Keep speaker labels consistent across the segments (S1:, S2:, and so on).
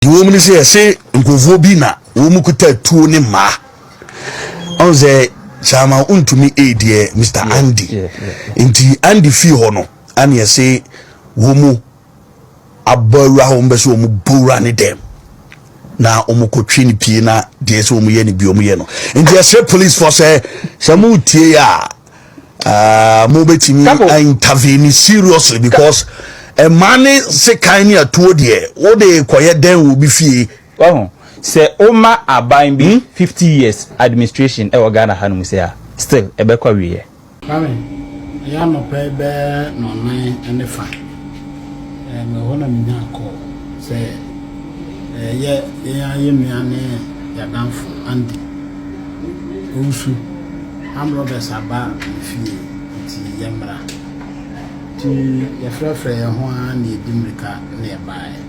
S1: Deɛ wɔm ne sɛ yɛse nkurɔfoɔ bi na wɔn kuta tuo ne mmaa. Ɔn sɛ Chairman Wontumi ɛɛdiɛ Mr Andy. Nti Andy fie hɔ no ana yɛse wɔn mu abɔ awura hɔ, wɔn bɛ sɛ wɔn bɔ wura ne dɛm na wɔn kɔtwe ne pie na deɛ sɛ wɔn yɛ ne bi wɔn yɛ no. Nti yɛsrɛ police fɔ sɛ mo tie a, mo bɛtumi intervene seriously because mmaa ne sekan ne atuo deɛ, wode kɔyɛ dɛn wɔ obi fie?
S2: Wahu sɛ woma aban bi 50 years administration ɛwɔ Ghana ha no mu sɛ a, still ɛbɛkɔ awieɛ.
S3: Kwame, ɛyɛ anɔpa yi bɛyɛ 4:30. Mewɔ hɔ na menya call sɛ ɛyɛ yɛn ayɛ nua ne yɛadamfo Andy Owusu, armed robbers aba ne fie nti yɛmmra. Nti yɛfrɛfrɛ yɛn ho ara na yɛdi mmirika na yɛbaeɛ.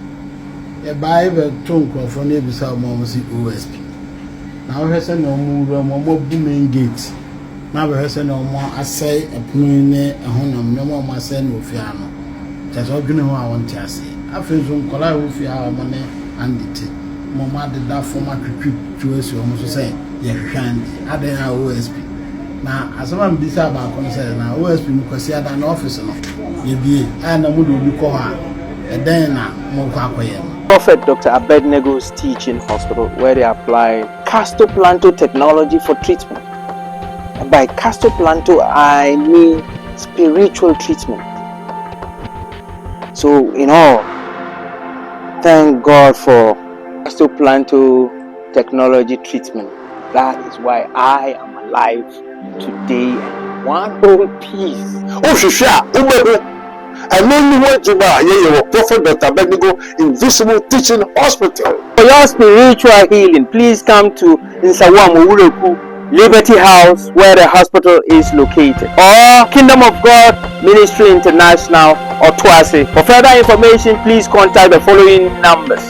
S3: Yɛbaeɛ bɛto nkurɔfoɔ no ebisa wɔn a wɔn si OSP. Na wohwɛ sɛ na wɔn wura mu, wɔn abu main gate na abɛhwɛ sɛ na wɔn asɛe ɛpono yi ne ɛho nneɛma a wɔn asɛe no wɔ fie ha no, kyerɛ sɛ ɔdwene ho a wɔnte aseɛ. Afei nso nkwadaa a ɛwɔ fie ha a wɔn ne Andy te, wɔn adeda fam atwitwi tuo asi wɔn so sɛ yɛhwehwɛ Andy adan a OSP. Na asɛm a mbisa baako no sɛ, na OSP no Kwasi ada na ɔfisi no yɛbie a na mo de obi kɔ hɔ a, ɛdɛn na mo kɔ akɔyɛ no?
S4: Prophet Dr. Abednego's Teaching Hospital, where they apply Castoplanto technology for treatment. And by Castoplanto, I mean spiritual treatment. So, in all, thank God for Castoplanto technology treatment. That is why I am alive today and one whole piece.
S5: Wohwehwɛ a wobɛhu ɛno ne ho adwuma a yɛyɛ wɔ Prophet Dr Abednego Invisible Teaching Hospital.
S4: For your spiritual healing, please come to Nsawam Owureku Liberty House, where the hospital is located, or Kingdom of God Ministry International or Tuase. For further information, please contact the following numbers.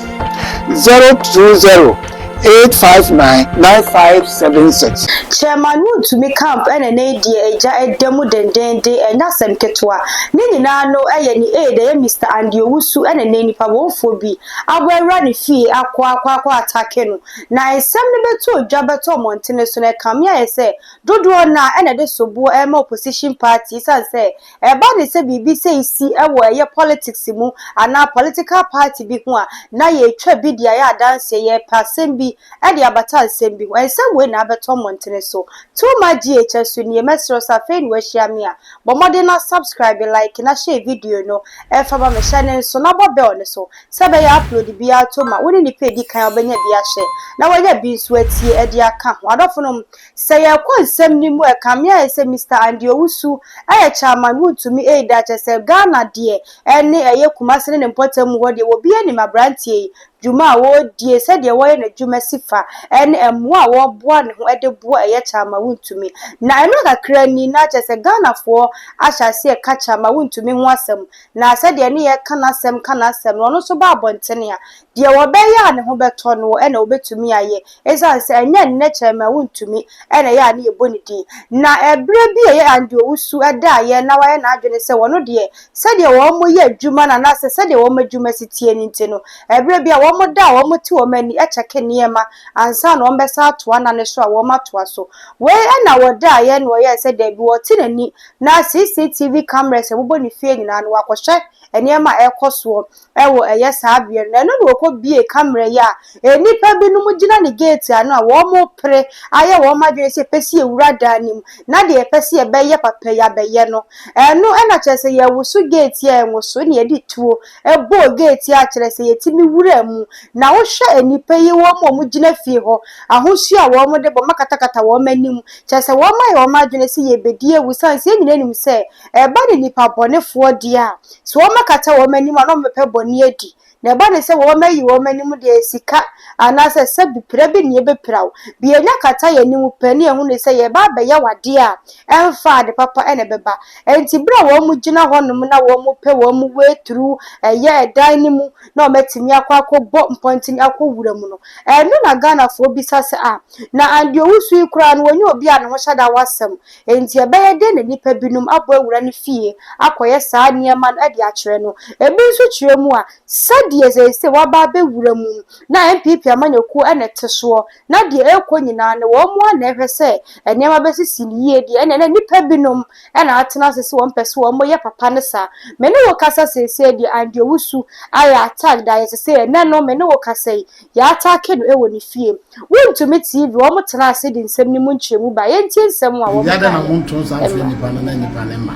S5: 020 859 9576.
S6: Chairman Wontumi camp ɛna ne deɛ agya ɛda mu dendenden, ɛnyɛ asɛm ketewa. Ne nyinaa no ɛyɛ ne aide, ɛyɛ Mr Andy Owusu, ɛna ne nipa wɔnfoɔ bi abɔ awura ne fie akɔ attack no. Na nsɛm no bɛto odwa bɛtɔ mmɔntene so no, ɛkame ayɛ sɛ dodoɔ no a ɛna de soboɔ ɛma opposition party, esiane sɛ ɛba ne sɛ biribi sɛ esi ɛwɔ ɛyɛ politics mu anaa political party bi ho a, na yɛtwa bi de ayɛ adanseɛ, yɛpɛ asɛm bi ɛde abata nsɛm bi ho. Nsɛm wei na abɛtɔ mmɔntene so. Too Much GH so nie. Mɛsrɛ sɛ afei na wahyia me a, bɔ mmɔden na subscribe, like na share video no ɛfa ma mehyɛ ne nso na bɔ bell ne so sɛ ɛbɛyɛ upload biara to ma wo ne nipa edi kan a wobɛnya bi ahyɛ na wanya bi nso atie ɛde aka ho. Adɔfo no, sɛ yɛkɔ nsɛm no mu, ɛkame ayɛ sɛ Mr Andy Owusu ɛyɛ Chairman Wontumi aide, akyɛ sɛ Ghana deɛ ɛne ɛyɛ Kumase ne ne mpɔtam mu hɔ deɛ, wɔbi anim aberanteɛ yi dwuma a wɔredie, sɛdeɛ wɔyɛ n'adwuma si fa ɛne mmoa a wɔreboa ne ho de boa ɛyɛ Chairman Wontumi. Na ɛno kakra ni na kyerɛ sɛ Ghanafoɔ ahyɛ aseɛ ka Chairman Wontumi ho asɛm, na sɛdeɛ ne yɛka n'asɛm ka n'asɛm no, ɔno nso ba abɔntene a, deɛ wɔbɛyɛ a ne ho bɛtɔ no ɛna wɔbɛtumi ayɛ, ɛsiane sɛ ɛnyɛ nnɛ Chairman Wontumi ɛna ɛyɛ a ne yɛbɔ ne din. Na ɛberɛ bi a ɛyɛ Andy Owusu ɛda ayɛ na wayɛ n'adwene sɛ wɔno deɛ, sɛdeɛ wɔn mo yɛ adwuma no anaasɛ sɛdeɛ wɔn adwuma si tie no nti no, ɛberɛ bi a wɔn da a wɔn te wɔn ani ɛkyɛke nneɛma ansa na wɔn bɛsa atoa nane so a wɔn atoa so. Wei ɛna wɔda ayɛ na wɔyɛ sɛ dɛbi wɔte n'ani na CCTV cameras ɛbobɔ ne fie nyinaa no, wakɔhwɛ nneɛma a ɛrekɔ soɔ ɛwɔ ɛyɛ saa beɛ no. Na ɛno na wɔkɔ bie camera yi a nnipa binom gyina ne gate ano a wɔn pere ayɛ wɔn adwene sɛ yɛpɛ sɛ yɛwura dan no mu na deɛ yɛpɛ sɛ yɛbɛyɛ papa yi abɛyɛ no. Ɛno ɛna kyerɛ sɛ yɛwoso gate a ɛnwoso na yɛde tuo ɛbɔɔ gate a kyerɛ sɛ yɛtumi wura mu. Na wohwɛ nnipa yi, wɔn a wɔgyina fie hɔ, ahosuo a wɔn de bɔ makatakata wɔn anim kyerɛ sɛ wɔn ayɛ wɔn adwene sɛ yɛbɛdi ewu, san sɛ yɛn nyinaa nim sɛ ɛba ne nipa bɔnefoɔ deɛ a, sɛ wɔn akata wɔn anim a, na wɔn bɛpɛ bɔne adi. Na ɛba ne sɛ wɔn ayi wɔn anim deɛ, sika anaasɛ sɛbi pira bi ne ebɛpira wo bia nya kata yɛn anim pɛ ne ɛho ne sɛ yɛba abɛyɛ wadeɛ a ɛmfa ade papa ɛna ɛbɛba. Nti bere a wɔn gyina hɔnom na wɔn pɛ wɔn way through ɛyɛ ɛdan no mu na wɔn atumi akɔbɔ mpɔntene akɔ wura mu no, ɛno na Ghanafoɔ bisa sɛ, a na Andy Owusu yi koraa no, wɔnyɛ obi a ne ho hyɛ da wasɛm, nti ɛbɛyɛ dɛn na nipa binom abɔ awura no fie akɔyɛ saa nneɛma no ɛde akyerɛ no? Ebi nso kyerɛ mu a sɛdeɛ deɛ seesei waba abɛwura mu na NPP amanyɔkuo na ɛte soɔ na deɛ ɛrekɔ nyinaa no wɔn ara na ɛhwɛ sɛ nneɛma bɛsisi no yie deɛ ɛnneɛ na nnipa binom na atena ase sɛ wɔn pɛ sɛ wɔn yɛ papa no saa. Me ne wo kasa seesei deɛ Andy Owusu ayɛ attack da ayɛ sɛ ɛnɛ no me ne wo kasa yi yɛataake no wɔ ne fie. Wontumi TV wɔn tena ase de nsɛm no mu nkyerɛmu ba yɛntie nsɛm a wɔn
S3: Nti adɛn na
S6: kaeɛ
S3: monto nsa mfrɛ
S6: mmra.
S3: nnipa no na nnipa no mma?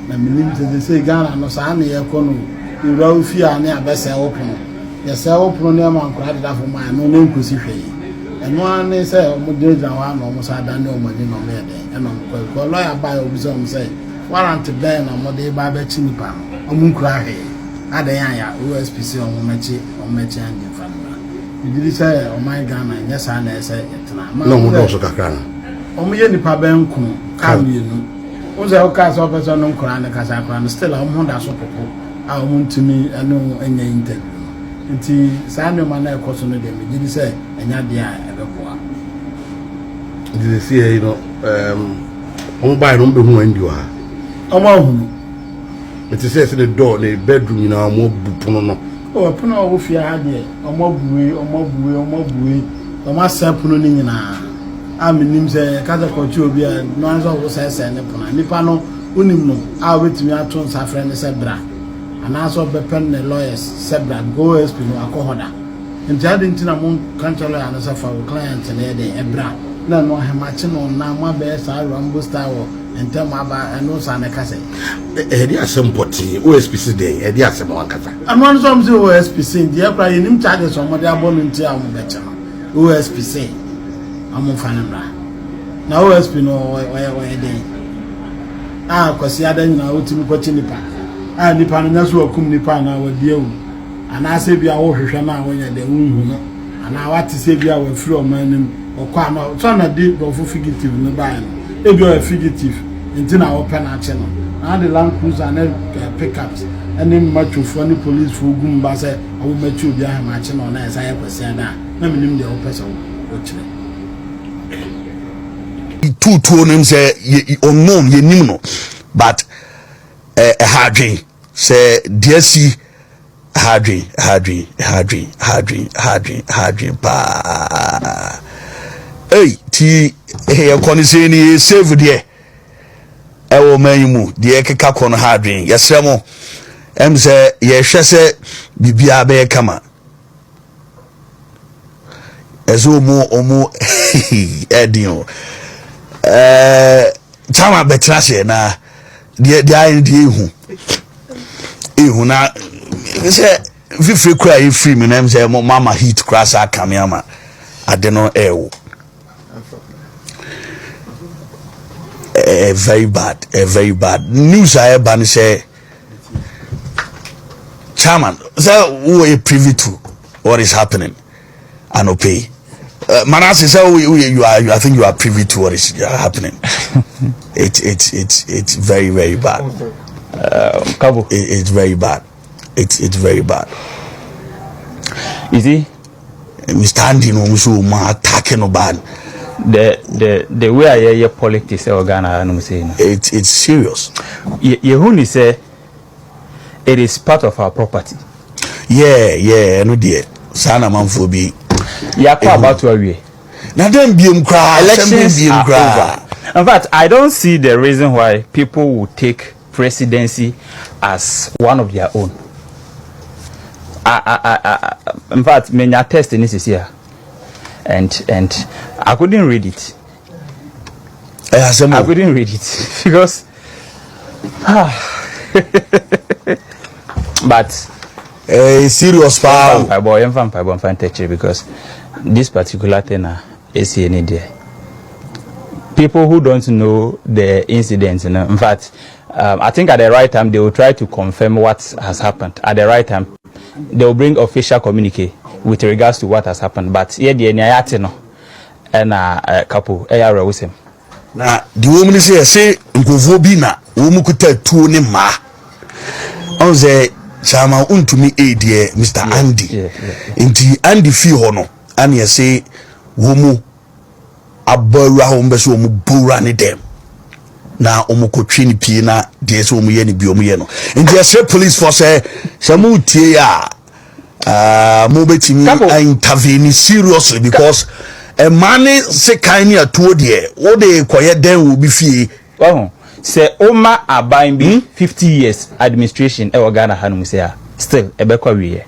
S3: Na menim sɛ seesei Ghana no saa na yɛkɔ no o, yɛwura wo fie a ne abɛsɛe wo pono. Yɛsɛe wo pono ne ɛma nkwadaa deda fam a, ɛno ne nkɔsi hwee. Ɛno ara ne sɛ wɔgyinagyina hɔ ara na wɔsan dane wɔn ani na wɔyɛ dɛn ɛna wɔkɔ. Because lɔya baeɛ a ɔbisa wɔn sɛ warrant bɛn na wɔde reba abɛkye nipa no, wɔnkura hwee. Adɛn a ya OSP se wɔmmɛkye wɔmmɛkye Andy mfa no mmra. Megye di sɛ ɔman Ghana nyɛ saa na ɛsɛ yɛtena. Ma
S7: Na
S3: wɔn
S7: wɔn
S3: sɛ
S7: dɔɔso kakra no.
S3: wɔyɛ nipa bɛn nkono kaa
S7: Kaa.
S3: mmienu. Wohu sɛ wokaa sɛ wopɛ sɛ ɔne nkwadaa no kasa koraa no still a wɔn ho da so popo. a wɔntumi ne wo nyɛ interview no. Nti saa nneɛma no a ɛkɔ so no deɛ megye di sɛ ɛnyɛ adeɛ a ɛbɛboa.
S7: Nti sɛsi yi no wɔn baeɛ no wɔn bɛhu Andy wɔ ha.
S3: Wɔn ahunu.
S7: Mete sɛ ɛsɛ ne door ne bedroom nyinaa wɔn abu pono no.
S3: O pono a ɛwɔ fie ha deɛ wɔn abue wɔn abue wɔn abue wɔn asɛe pono no nyinaa a menim sɛ yɛka sɛ kɔkye obi a no ara sɛ wɔsɛesɛe ne pono a nipa no Wonim no a wobɛtumi ato nsa afrɛ no sɛ bra anaasɛ ɔbɛpɛ ne lawyers sɛ bra because OSP no wakɔ hɔ da. Nti adɛn nti na monka nkyerɛ lawyer no sɛ fa wo client no yɛ dɛn ɛbra na ɛno ahemakye no na moabɛyɛ saa Rambo style wɔ ntɛm aba ɛno saa na ɛka sɛ.
S7: Ɛde asɛm pɔtee OSP se dɛn ɛde asɛm ankasa.
S3: Ɛno ano sɛ wɔn sɛ OSP se nti ɛkora yɛnim charges wɔn de abɔ no nti a wɔn bɛkyɛ no OSP se wɔn mfa no mmra. Na OSP no ɔyɛ ɔyɛ dɛn? A Kwasiada nyinaa wotumi kɔkye nipa a nipa no nyɛ so wakum nipa anaa wadi awu anaasɛ bi a wohwehwɛ no a wonyɛ dɛn wonhu no anaa wate sɛ bi a wafiri ɔman no mu ɔkɔ a na sɛ na de borɔfo fugitive no baeɛ no ebi ɔyɛ fugitive nti na wɔpɛ no akye no na ade land cruiser ne eh, pickups ne mmatwofoɔ ne policefoɔ gu mu ba sɛ ɔmo mɛkye obi ahema akye no ɔna ɛsa yɛ Kwasiada a na menim deɛ wopɛ sɛ wokyerɛ.
S1: Tuutuo no sɛ unknown yɛnim no but ɛha adwen sɛ deɛ si ɛha adwen ɛha adwen ɛha adwen ɛha adwen ɛha adwen ɛha adwen paa ei ti yɛkɔ no sɛ ni yɛ save deɛ ɛwɔ ɔman yi mu deɛ ɛkeka kɔ no ha adwen yɛsrɛ mo ɛm sɛ yɛhwɛ sɛ biribiara bɛyɛ kama ɛsɛ ɔmu ɔmu ɛdin o ɛɛ chama bɛtena aseɛ na deɛ deɛ ayɛ deɛ ehu ehu na sɛ fifiri kura yɛ firi mi na ɛm sɛ mo mama heat kura saa kame ama ade no ɛɛwo ɛɛ very bad ɛɛ very bad news a ɛba no sɛ. Chairman, sɛ wo privy to what is happening anɔpɛ yi. Manase sɛ wo you are I think you are privy to what is happening. It's it's it's it's very very bad.
S2: Kabo.
S1: It, it's very bad. It's it's very bad.
S2: You see,
S1: Mr. Andy no nso wɔn attack no bad.
S2: The way a yɛyɛ politics ɛwɔ Ghana ha nom sei no.
S1: It's serious.
S2: Yɛhu ni sɛ it is part of our property.
S1: Yeah, ɛno deɛ saa na amanfoɔ bi.
S2: Yɛakɔ abato awie.
S1: Na dɛn biem koraa
S2: Elections are over. In fact, I don't see the reason why people will take presidency as one of their own. I, in fact, menya test in this here, and I couldn't read it.
S1: Ɛyɛ asɛm
S2: I
S1: o.
S2: couldn't read it because, but
S1: Ɛyɛ serious paa o.
S2: mpaebɔ yɛmfa mpaebɔ mfa ntɛkyerɛ because this particular thing a ɛsie ne deɛ people who don't know the incident no, in fact, I think at the right time they will try to confirm what has happened. At the right time they will bring official communique with regards to what has happened, but yɛ deɛ nea yɛate no ɛna kapo ɛyɛ awerɛwosɛm.
S1: Na deɛ wɔn mu ni sɛ yɛsɛ nkurɔfoɔ bi na wɔn mu kuta tuo ne mmaa ɔn sɛ chairman ntumi ɛɛdiɛ Mr. Andy nti Andy fie hɔ no ɛna yɛsɛ wɔn mu abɔ awura hɔ, wɔn bɛ sɛ wɔn bɔ wura ne dɛm na wɔn kɔ twe ne pie na deɛ sɛ wɔn yɛ ne bi wɔn yɛ no. Nti yɛsɛ police fo sɛ mo tie a Mo bɛtumi intervene seriously because mmaa ne sekan ne atuo deɛ, wode kɔyɛ dɛn wɔ obi fie?
S2: Wahu sɛ woma aban bi 50 years administration ɛwɔ Ghana ha no mu sɛ a, still ɛbɛkɔ awieɛ.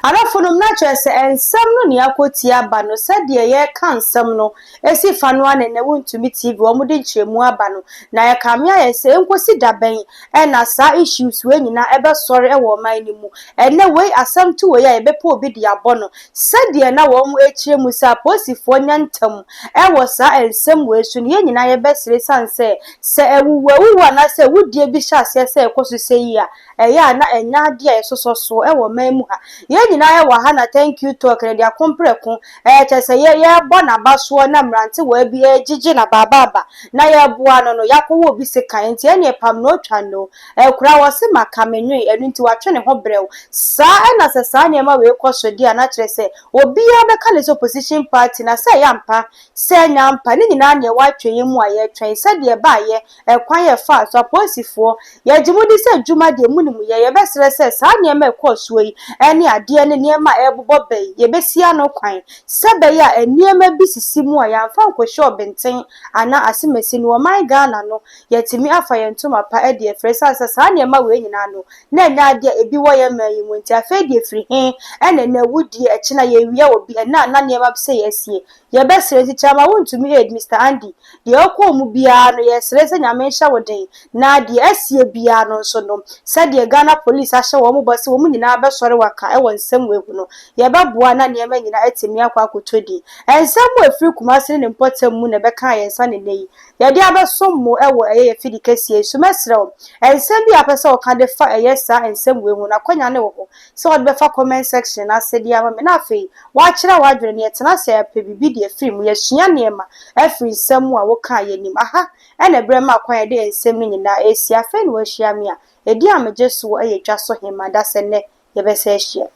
S6: Adɔfonom, na kyerɛ sɛ nsɛm no nea akɔtie aba no, sɛdeɛ yɛreka nsɛm no esi fa no ana na Wontumi TV wɔn de nkyerɛmu aba no, na yɛkame ayɛ sɛ nkosi dabɛn ɛna saa issues wei nyinaa ɛbɛsɔre ɛwɔ ɔman no mu. Ɛnɛ wei asɛm to wei a, yɛbɛpɛ obi de abɔ no sɛdeɛ na wɔn akyerɛ mu sɛ apolisifoɔ nya ntam ɛwɔ saa nsɛm wei so no. Yɛn nyinaa yɛbɛsere san sɛ ɛwuwu awuwu anaasɛ awudie bi hyɛ aseɛ sɛ ɛkɔ so sɛ yi a, ɛyɛ a na ɛnya adeɛ a yɛsosɔ so ɛwɔ ɔman mu ha. Yɛn nyinaa yɛwɔ ha na thank you talk na de akomprɛko ɛyɛ kyerɛ sɛ yɛ yɛbɔ n'aba soɔ na mmerantewa bi ɛgyegye n'abaabaaba na yɛboa no, yɛakɔwɔ obi sekan nti ɛne pam na otwa no ɛkura wɔ se maka menwe ɛno nti watwe ne ho brɛw saa. Ɛna sɛ saa nneɛma wei kɔ so di a, na kyerɛ sɛ obiara bɛka ne sɛ opposition party na sɛ ɛyɛ ampa sɛ ɛnyɛ ampa ne nyinaa neɛ wɔatwe yɛn mu a yɛretwɛn sɛdeɛ ɛbaayɛ, ɛkwan yɛ fa so. Apolisifoɔ, yɛgye mu di sɛ adwuma deɛ mu nim yɛ. Yɛbɛsrɛ sɛ saa nneɛma ɛkɔɔ soɔ yi ɛne adeɛ ne nneɛma a ɛrebobɔ bɛyi, yɛbɛsi ano kwan sɛ bɛyɛ a nneɛma bi sisi mu a yɛamfa nkɔhyɛ ɔbɛnten anaa asemasi no. Ɔman Ghana no, yɛtumi afa yɛn ntoma pa de afiri sane sɛ saa nneɛma wei nyinaa no na ɛnyɛ adeɛ a ebi wɔ yɛn man yi mu. Nti afei deɛ firi he ɛna na awudie ɛkyi na yɛwia wɔ bi ɛna na nneɛma bi sɛ yɛasie. Yɛbɛsrɛ nti Chairman Wontumi aid Mr Andy deɛ ɔkɔɔ mu biara no, yɛsrɛ sɛ Nyame nhyɛ wo den na deɛ asie biara no nso no, sɛdeɛ Ghana Police ahyɛ wɔn bɔ sɛ wɔn nyinaa bɛsɔre waka ɛwɔ nsɛm wɔ ehu no, yɛbɛboa na nneɛma nyinaa atumi akɔ akɔtɔ din. Nsɛm mu efiri Kumase ne ne mpɔtam mu na ɛbɛka yɛn nsa ne nne yi yɛde abɛsom mo ɛwɔ ɛyɛ yɛ fidi kɛseɛ yi so. Mɛsrɛ wo, nsɛm bi a apɛ sɛ ɔka de fa ɛyɛ saa nsɛm wɔ ehu no, akɔnya ne wɔ hɔ sɛ wɔde bɛfa comment section ase de ama me na afei wɔakyerɛ w'adwene ne yɛtena ase yɛpɛ biribi de afiri mu, yɛsua nneɛma afiri nsɛm mu a woka yɛnim aha. Ɛna ɛberɛ ma kwan yɛde nsɛm no nyinaa esi afei na wɔahyia me a ɛdi a megye soɔ ɛyɛ dwa so hema da sɛ nnɛ yɛbɛsɛ ahyia.